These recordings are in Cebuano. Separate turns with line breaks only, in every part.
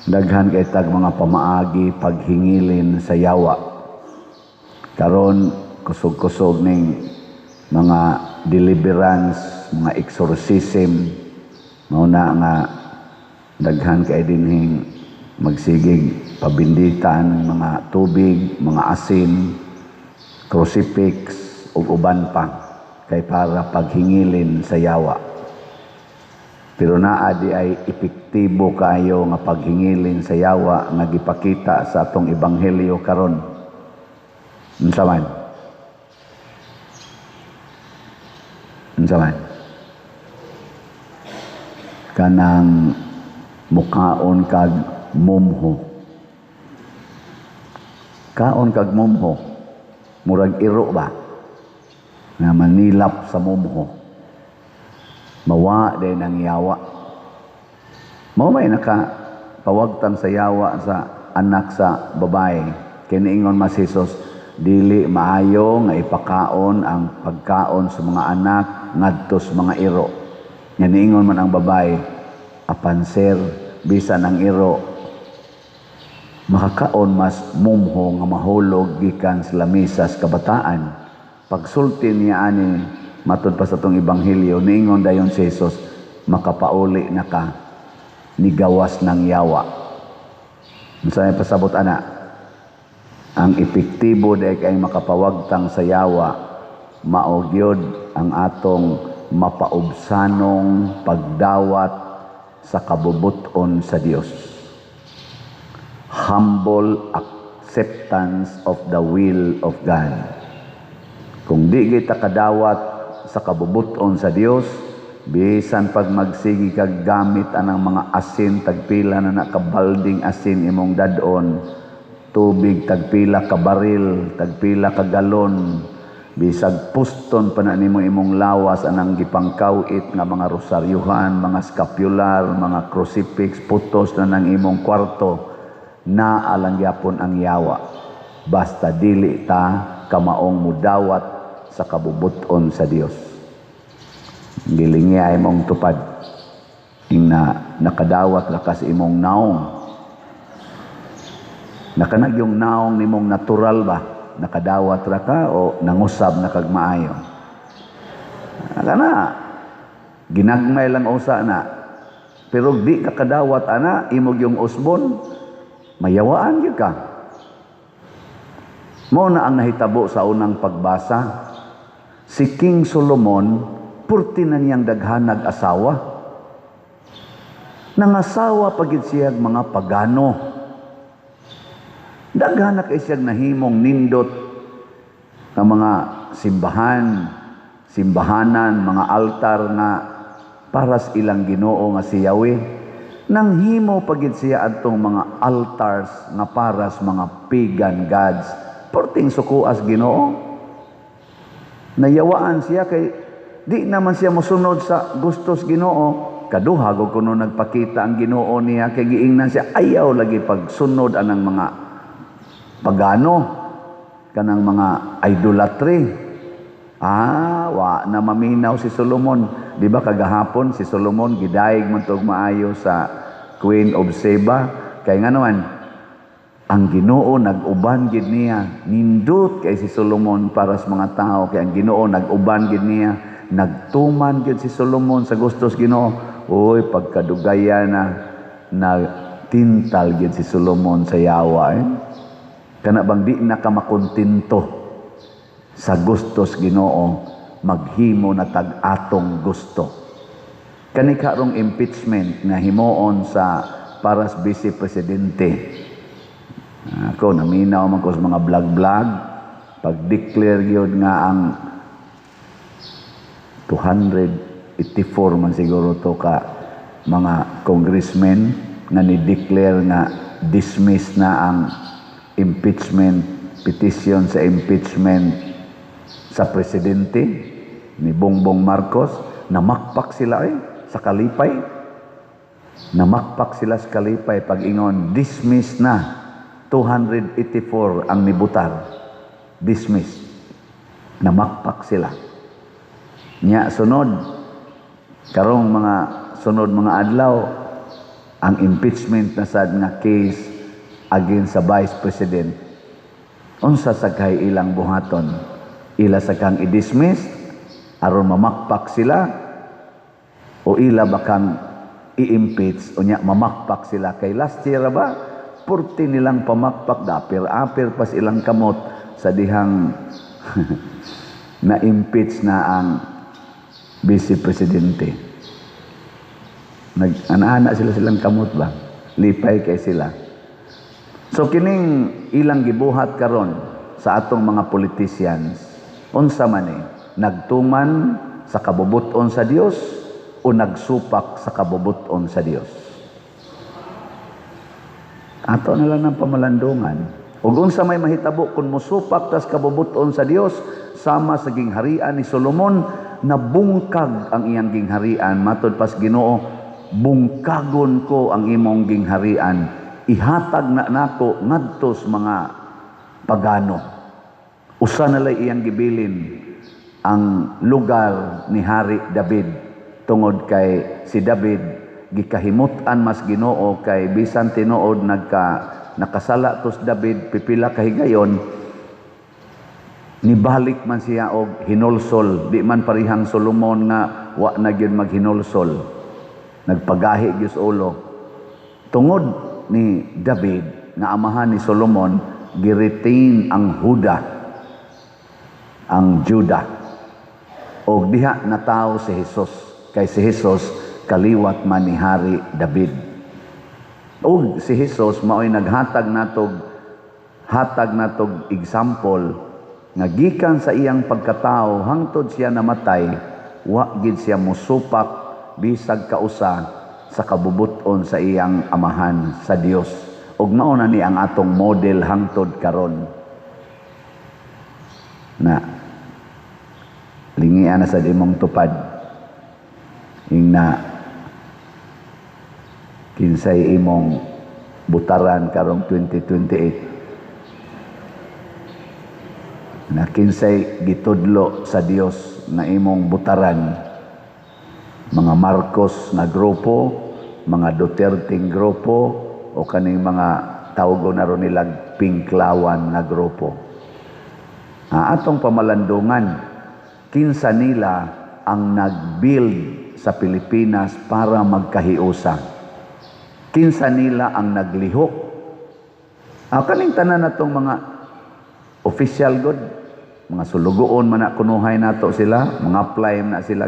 Daghan kay tag mga pamaagi paghingilin sa yawa. Karon kusog-kusog ning mga deliverance, mga exorcism, mao na nga daghan kay dinhing magsigig pabinditan mga tubig, mga asin, crucifix ug uban pa kay para paghingilin sa yawa. Pero naa di ay epektibo kaayo nga paghingilin sa yawa nga gipakita sa atong ebanghelyo karon. Unsa man? Unsa man? Kanang mukaon kag mumho. Kaon kag mumho, murag iro ba? Nga manilap sa mumho. Mawa din ang yawa. Mao may naka pawagtang sa yawa sa anak sa babae. Kiniingon mas Jesus, dili maayo nga ipakaon ang pagkaon sa mga anak ngadto sa mga iro. Nga niingon man ang babae, apan sir, bisan ang iro makakaon mas mumho nga mahulog gikan sa lamisa sa kabataan. Pagsulti niya ani matud pa sa atong ebanghelyo, niingon dayon si Jesus, makapauli na ka, nigawas ng yawa. Unsa may pasabot ana? Ang epektibo dahil kay makapawagtang sa yawa, mao gyud ang atong mapaubsanong pagdawat sa kabubuton sa Dios. Humble acceptance of the will of God. Kung di kita kadawat sa kabubuton sa Dios, bisan pag magsigi kag gamit anang mga asin, tagpila na nakabalding asin imong dadon, tubig tagpila ka baril, tagpila ka galon, bisag puston pa na nimo imong lawas anang gipangkawit nga mga rosaryuhan, mga scapular, mga crucifix, putos na nang imong kwarto, naa lang gyapon ang yawa. Basta dili ta kamaong mudawat sa kabubuton sa Dios. Gilingi ay mong tupad. Ing na nakadawat lakas imong naong. Nakanag yung naong nimong natural ba? Nakadawat ra ka o nangusab na kag maayo? Kana ginagmay lang usa na. Pero di ka kadawat ana, imog yung usbon, mayawaan gyud ka. Mao na ang nahitabo sa unang pagbasa. Si King Solomon, purti na niyang daghanag asawa. Nangasawa pagid siyag mga pagano. Daghan na kay siyag nahimong nindot nga mga simbahan, simbahanan, mga altar nga para sa ilang Ginoo nga si Yahweh. Nanghimo pagid siya adtong mga altars nga para sa mga pagan gods. Porting sukuas Ginoo. Nayawaan siya kay di naman siya mosunod sa gustos Ginoo. Kaduha gud kuno nagpakita ang Ginoo niya kay giingnan siya ayaw lagi pagsunod anang mga pagano, kanang mga idolatry. Wa na maminaw si Solomon. Di ba kagahapon si Solomon gidayeg man tog maayo sa Queen of Sheba? Kay ngano man ang Ginoo nag-uban gid niya. Nindot kay si Solomon para sa mga tao kay ang Ginoo nag-uban gid niya. Nagtuman gid si Solomon sa gustos Ginoo. Uy, pagkadugaya na na tintal gid si Solomon sa yawa eh. Kana bang di na ka makontento sa gustos Ginoo, maghimo na tag atong gusto. Kani karong impeachment nga himuon sa para sa vice presidente. Ako naminaw man ko sa mga vlog-vlog, pag-declare gyud nga ang 284 man siguro to ka mga congressmen nga ni-declare nga dismiss na ang impeachment petition sa impeachment sa presidente ni Bongbong Marcos, namakpak sila sa kalipay. Namakpak sila sa kalipay pag ingon dismiss na, 284 ang nibutar, dismiss. Namakpak sila. Nya sunod karong mga sunod mga adlaw Ang impeachment na sad nga case against sa Vice President, unsa sa kay ilang buhaton? Ila sa kang i-dismiss aron mamakpak sila o ila ba kang i-impeach, unya mamakpak sila? Kay last year ba, purti nilang pamakpak, dapir-apir pas ilang kamot sa dihang na-impeach na ang Vice Presidente. Nag-ana sila silang kamot ba? Lipay kay sila. So kining ilang gibuhat karon sa atong mga politicians, unsa man ni? Nagtuman sa kabubuton sa Dios o nagsupak sa kabubuton sa Dios? Ato na lang ng pamalandungan. Ug unsa may mahitabo kung musupak tas kabubuton sa Dios? Sama sa gingharian ni Solomon, nabungkag ang iyang gingharian. Matod pas Ginoo, "Bungkagon ko ang imong gingharian, ihatag na nako ngadto sa mga pagano." Usa na lay iyang gibilin, ang lugar ni Hari David, tungod kay si David gikahimut-an mas Ginoo, kay bisan tinuod nakasala tos David pipila ka higayon, nibalik man siya og hinulsol. Di man parihang Solomon nga wa na gyud maghinulsol, nagpagahi gyud sa ulo. Tungod ni David nga amahan ni Solomon, giretain ang Huda, ang Judah, og diha natawo si Jesus, kay si Jesus kaliwat man ni Hari David. Ug si Jesus mao'y naghatag natog example nga gikan sa iyang pagkatao hangtod siya namatay, wa gid siya musupak bisag kausa sa kabubuton sa iyang amahan sa Dios. Ug mao na ni ang atong model hangtod karon. Na lingian na sa imong tupad, ingna kinsay imong butaran karong 2028, na kinsay gitudlo sa Dios na imong butaran? Mga Marcos na grupo, mga Duterte grupo, o kaning mga tawgo na ron nilang Pinklawan na grupo? Ah, atong pamalandungan kinsa nila ang nag-build sa Pilipinas para magkahiusa, kinsa nila ang naglihok. Ah, kaning tanan natong mga official god, mga sulugoon man na kunuhay nato sila, mga apply na sila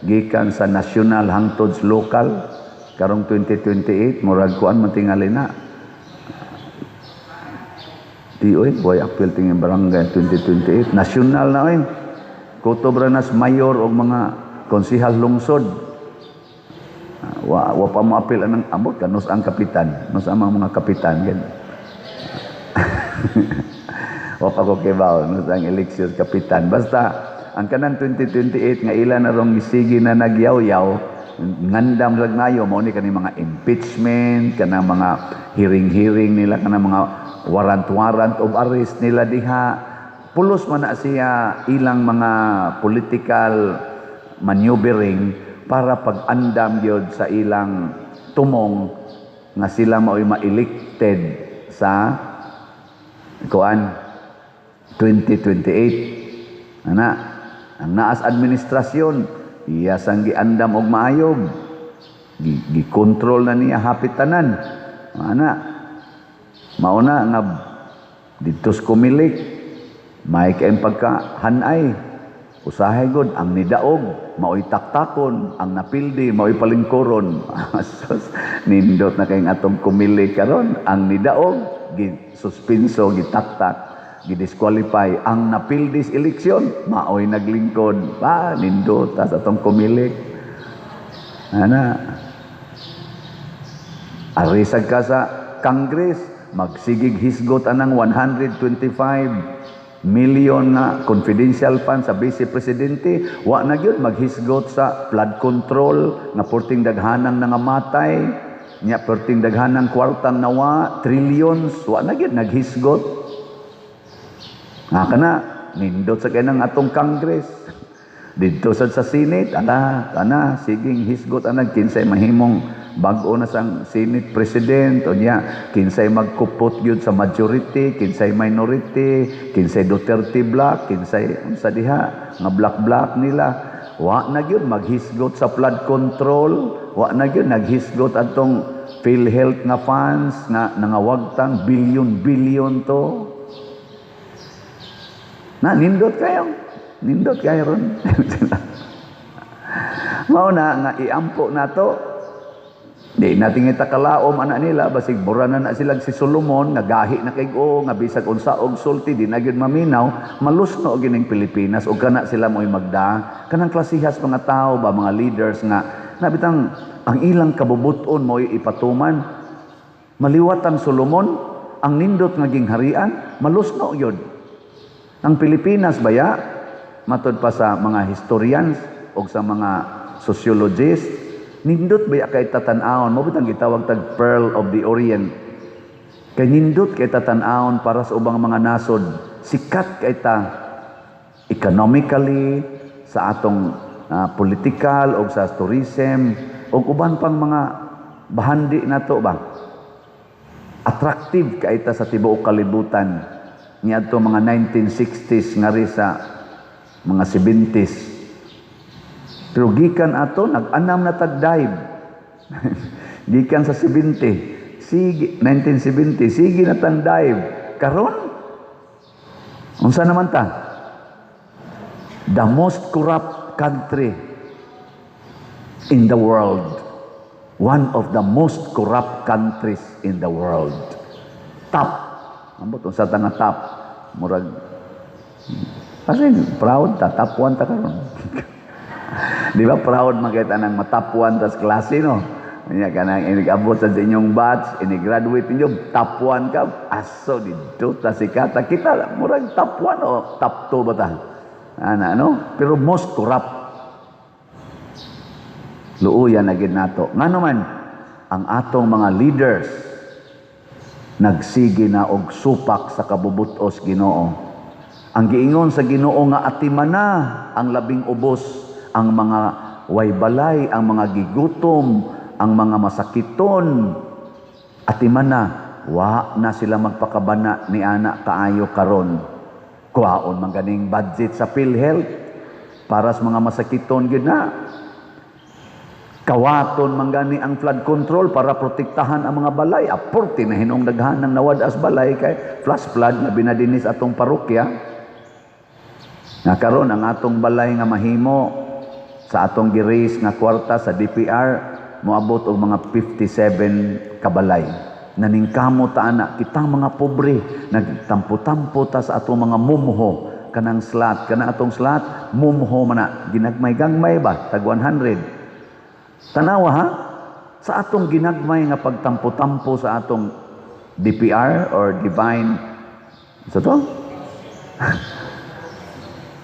gikan sa national hangtod sa local karong 2028. Murag kuan man tingali na. Di oy, boy, apil tingin barangay 2028, national na oy. Kutob ra nas mayor og mga konsihal lungsod. Ah, wa pa mo apil anang ambot kanus ang kapitan, nus ang mga kapitan gan. Wa pa ko kibaw nus ang eleksyon kapitan. Basta ang kanang 2028 nga ila na rong gisigi na nagyaw-yaw, ngandam lag ngayo, mao ni kani mga impeachment, kanang mga hearing-hearing nila, kanang mga warrant-warrant of arrest nila diha. Pulos man na siya ilang mga political maneuvering para pag-andam gyud sa ilang tumong nga sila mao'y ma-elected sa kuan 2028. Ana, ang naas administrasyon, iya sang giandam og maayog, gi-control na niya hapit tanan. Ana, mauna nga dito sa Comelec, may kayong pagkahanay. Usahay god ang nidaog, mao'y taktakon, ang napildi, mao'y palingkuron. Sus, nindot na kayong atong Comelec karon. Ang nidaog, gi-suspinso, gitaktak, gi-disqualify. Ang napildi sa eleksyon, mao'y naglingkod. Pa, nindot ta sa atong Comelec. Ana, arisag ka sa Congress, magsigig hisgot anang 125 million nga confidential fund sa Vice Presidente, wa na gyud maghisgot sa flood control nga porting daghanang nangamatay nya, perting daghanang kwartang nawa, trillions, wa na gyud naghisgot. Nga kana nindot sa kanang atong Congress. Didto sad sa Senate, ala kana siging hisgot anag kinsay mahimong bag-o na sang Senate President unya, kinsay magkupot gyud sa majority, kinsay minority, kinsay Duterte bloc, kinsay unsa diha nga bloc bloc nila. Wa na gyud maghisgot sa flood control, wa na gyud naghisgot atong PhilHealth nga funds nga nangawagtang billion-billion to. Na nindot kayo. Nindot kayo ron. Mao na nga iampo nato. Di natin kita kalaom ana nila, basig mura na na sila si Solomon nga gahi na kay o nga bisag unsa og sulti di na gyud maminaw, malusno gining Pilipinas ug kana sila mo'y magda kanang klasihas mga tao ba, mga leaders nga nabitang ang ilang kabubuton mo'y ipatuman. Maliwat ang Solomon, ang nindot nga gingharian, malusno gyud ang Pilipinas baya. Matod pa sa mga historians o sa mga sociologists, nindot baya kay tatan-awon mo bitang gitawag tag Pearl of the Orient kay nindot kay tatan-awon para sa ubang mga nasod. Sikat kay ta economically, sa atong political o sa tourism o uban pang mga bahandi nato ba. Attractive kay ta sa tibuok kalibutan niadto mga 1960s ngari sa mga 70s. Pero gikan ato nag-anam na tag dive. Gikan sa 70, sige, 1970, sige na tang dive. Karon unsa naman ta? The most corrupt country in the world. One of the most corrupt countries in the world. Top. Ambot unsa ta nga top. Murag kasi proud ta, top 1 ta karon. Di ba proud makita ng ma-top 1 tas klase, no? Nya kanang inig-abot sa inyong batch, ini-graduate ninyo, top 1 ka, aso dito ta sikata kita, murag top 1 o top 2 ba ta? Ana, no? Pero most corrupt. Luoya na gid nato. Ngano man ang atong mga leaders nagsige na og supak sa kabubutos Ginoo. Ang giingon sa Ginoo nga atimana ang labing ubos, ang mga way balay, ang mga gigutom, ang mga masakiton. Atimana, wa na sila magpakabana ni ana kaayo karon. Kuhaon man ganing budget sa PhilHealth para sa mga masakiton gyud na. Kawaton man gani ang flood control para protektahan ang mga balay. Aporte na hinong daghan ng nawad-as balay kay flash flood nga binadinis atong parokya. Nga karon ang atong balay nga mahimo sa atong gi-raise nga kwarta sa DPR moabot og mga 57 kabalay. Naningkamo ta ana kitang mga pobre, nagtampo-tampo ta sa atong mga mumho kanang slot, kanang atong slot mumho man na ginagmay-gagmay ba tag 100. Tanawa ha, sa atong ginagmay nga pagtampo-tampo sa atong DPR or divine sa to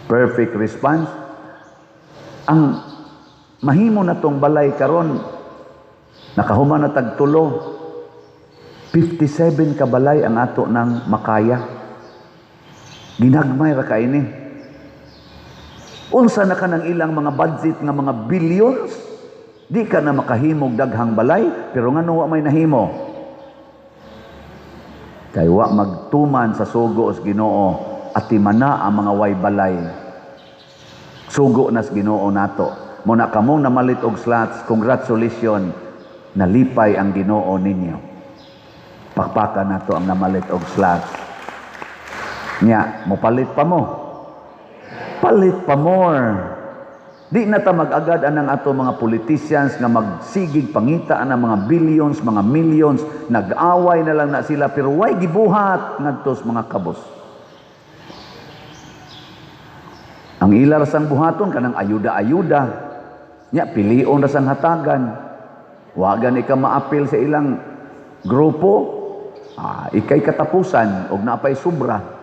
perfect response, ang mahimo na tong balay karon nakahuman na tag tulo, 57 ka balay ang ato ng makaya. Ginagmay ra kay ni. Unsa na ka ng ilang mga budget nga mga billions, di ka na makahimog daghang balay, pero ngano wa may nahimo? Kay wa magtuman sa sugo sa Ginoo, atimana ang mga way balay. Sugo nas Ginoo nato. Mo na kamong namalit og slots, congratulations, nalipay ang Ginoo ninyo. Pakpakan nato ang namalit og slots. Nya, mopalit pa mo. Palit pa more. Di na ta mag-agad anang ato mga politicians nga magsigig pangita ang mga billions, mga millions, nag-away na lang na sila pero way gibuhat ngadto sa mga kabos. Ang ila ra sang buhaton kanang ayuda-ayuda. Nya pilion ra sang hatagan. Wa gani ka maapil sa ilang grupo, ikay katapusan og naapay sobra.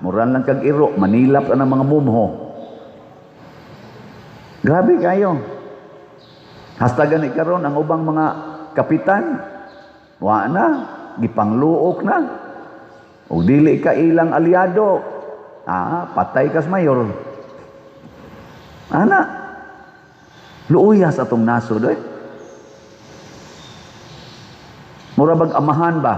Muran lang kag iro, manilap ang mga mumho. Grabe kayo. Hasta gani karon ang ubang mga kapitan, wa na, gipangluok na. Og dili ka ilang aliado, patay kas mayor. Ana, luoya sa atong nasod eh. Mura bag amahan ba?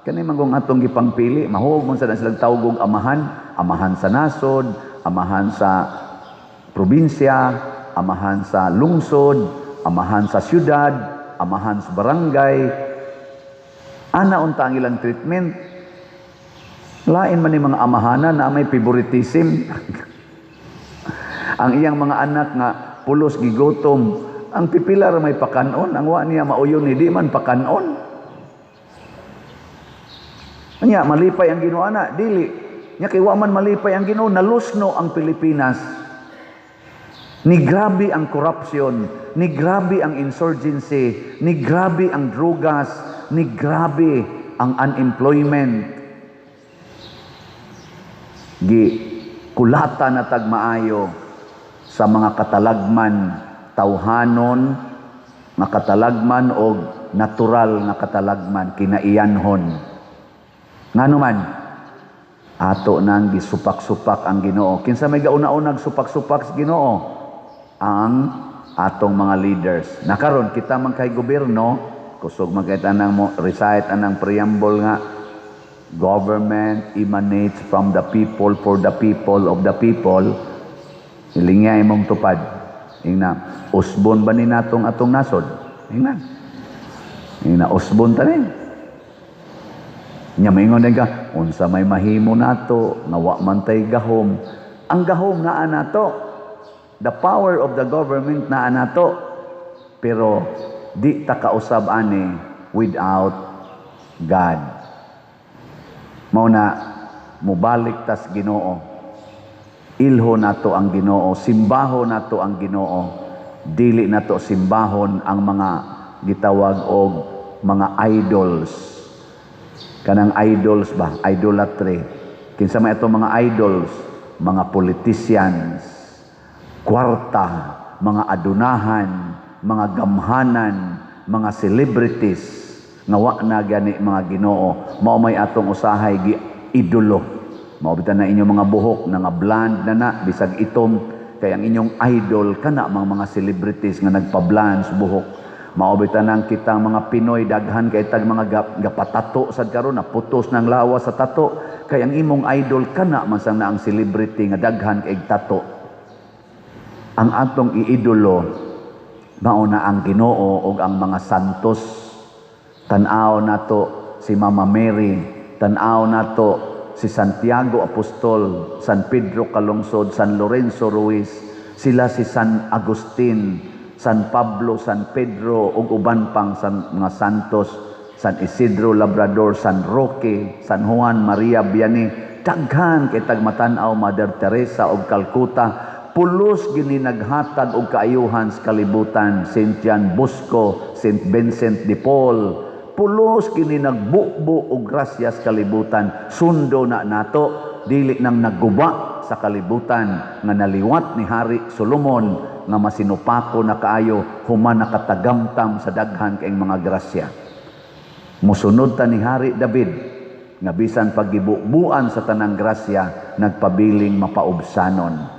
Kani man kung atong gipangpili, mahog man sa silang tawgog amahan, amahan sa nasod, amahan sa probinsya, amahan sa lungsod, amahan sa syudad, amahan sa barangay. Ana unta ang ilang treatment. Lain man ni mga amahanan na may favoritism. Ang iyang mga anak nga pulos gigutom, ang pipila ra may pakanon, ang wa niya mauyon ni di man pakanon. Anya malipay ang Ginoo ana, dili. Nya kay wa man malipay ang Ginoo, nalusno ang Pilipinas. Ni grabe ang corruption, ni grabe ang insurgency, ni grabe ang drugas, ni grabe ang unemployment. Gi kulata na tag maayo sa mga katalagman, tawhanon nga katalagman og natural nga katalagman, kinaiyanhon. Ngano man ato nang gisupak-supak ang Ginoo. Kinsa may gauna-unag supak-supak sa Ginoo? Ang atong mga leaders. Nakaron kita man kay gobyerno, kusog man kay tanang mo recite anang preamble nga "Government emanates from the people, for the people, of the people." Hilingya imong tupad. Ingna, usbon ba ni natong atong nasod? Ingna. Ingna, usbon ta ni. Nya maingon din ka, unsa may mahimo nato, nga wa man tay gahom. Ang gahom naa nato. The power of the government naa nato. Pero di ta kausab ani without God. Mao na mubalik tas Ginoo. Ilho nato ang Ginoo, simbaho nato ang Ginoo. Dili nato simbahon ang mga gitawag og mga idols. Kanang idols ba? Idolatry. Kinsa may ato mga idols? Mga politicians, kwarta, mga adunahan, mga gamhanan, mga celebrities nga wa na gani mga Ginoo. Mao may atong usahay gi idolo. Mao bitan na inyong mga buhok na nga blonde na na bisag itom, kay ang inyong idol kana mga celebrities nga nagpa-blonde sa buhok. Mao bitan nang kita mga Pinoy, daghan kay tag mga gapatato sad karon, na putos ng lawas sa tato, kay ang imong idol kana man sang na ang celebrity nga daghan kay tato. Ang atong iidolo mao na ang Ginoo ug ang mga santos. Tan-aw nato si Mama Mary, tan-aw nato si Santiago Apostol, San Pedro Calungsod, San Lorenzo Ruiz, sila si San Agustin, San Pablo, San Pedro ug uban pang mga santos, San Isidro Labrador, San Roque, San Juan Maria Vianney, daghan kay tag matan-aw, Mother Teresa og Calcutta, pulos gini naghatag og kaayuhan sa kalibutan, Saint John Bosco, Saint Vincent de Paul, pulos kini nagbubo og grasya sa kalibutan. Sundo na nato, dili nang nagguba sa kalibutan nga naliwat ni Hari Solomon nga masinupako na kaayo human nakatagamtam sa daghan kaayong mga grasya. Musunod ta ni Hari David nga bisan paggibubuan sa tanang grasya, nagpabiling mapaubsanon.